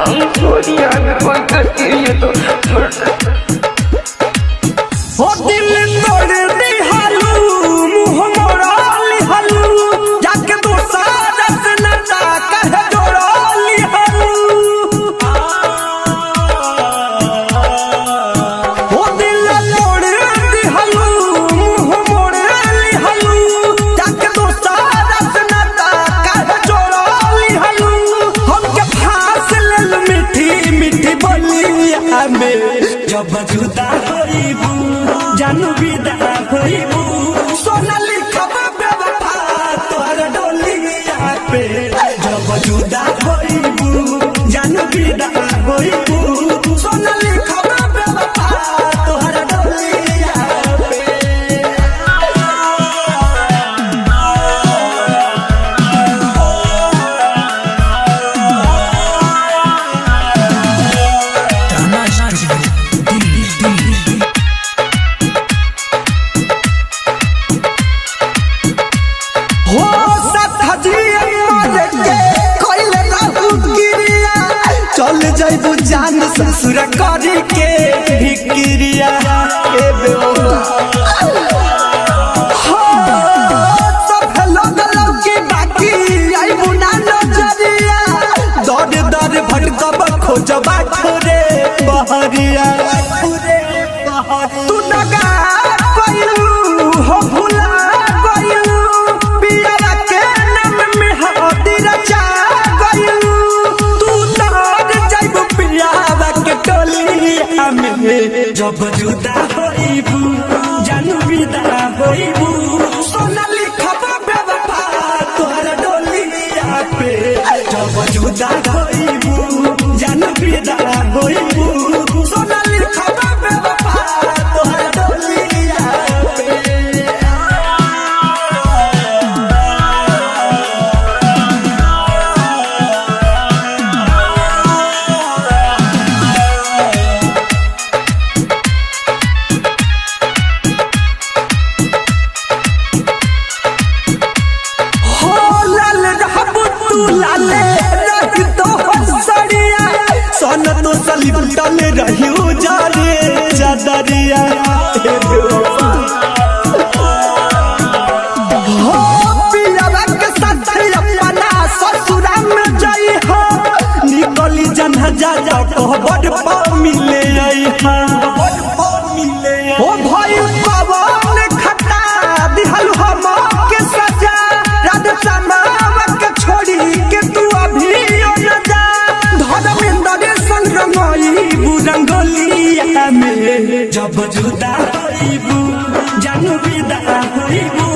हम सॉरी यार, कोई गलती हुई है तो। हो दिल तोड़ दिहालू, मुंह मोड़ा लिहालू, जाके दोसर से नाता कहे जोड़ा लिहालू। हो दिल तोड़ दिहालू, मुंह मोड़ लिहालू, जाके दोसर से नाता कहे जोड़ा लिहालू। हमके फांस लेल मीठी मीठी बोलिया में, जब जुदा होइबू जानू विदा होइबू, सोना लिखब बेवफा तोहर डोलिया पे। जब जुदा होइबू जानू विदा होइबू, सोना लिखब बेवफा तोहर डोलिया पे। Tarana Studio, Delhi, Delhi. हो सत हजिए मर के कइले रहू क्रिया, चल जाइबू जान ससुर करी के भिक्रिया। ए बेवफा हो सब लोग लौकी बाकी आइबू ना नजरिया, दर दर भटकब खोजबा ठोरे बहरिया। तू दगा कइलू हो भुला गइलू, पियरा के नाम में हदी रचा गइलू। तू तर जाइबू पियावा के टोलिया में, जब जुदा होइबू जानू विदा होइबू, सोना लिखब बेवफा तोहर डोलिया पे। जब जुदा होइबू जानू विदा होइबू, सोना लिखब बेवफा तोहर डोलिया पे। हो लाल रहबू तू लाले रही तो सड़िया, सन तो सलीब टल रही उजारे चादरिया। हे बेवफा। हो पियवा के साथ अपना ससुरा में जाई हो, निकली जनहजा जा तो बड़ पा मिले आई हा। ओ भाई पवन खटा दिहल हम के सजा, राधे श्यामावा के छोड़ी के तू अभी न जा। धर्मेंद्र संग रंगोई रंगोलिया में, जब जुदा होइबू जानू विदा होइबू,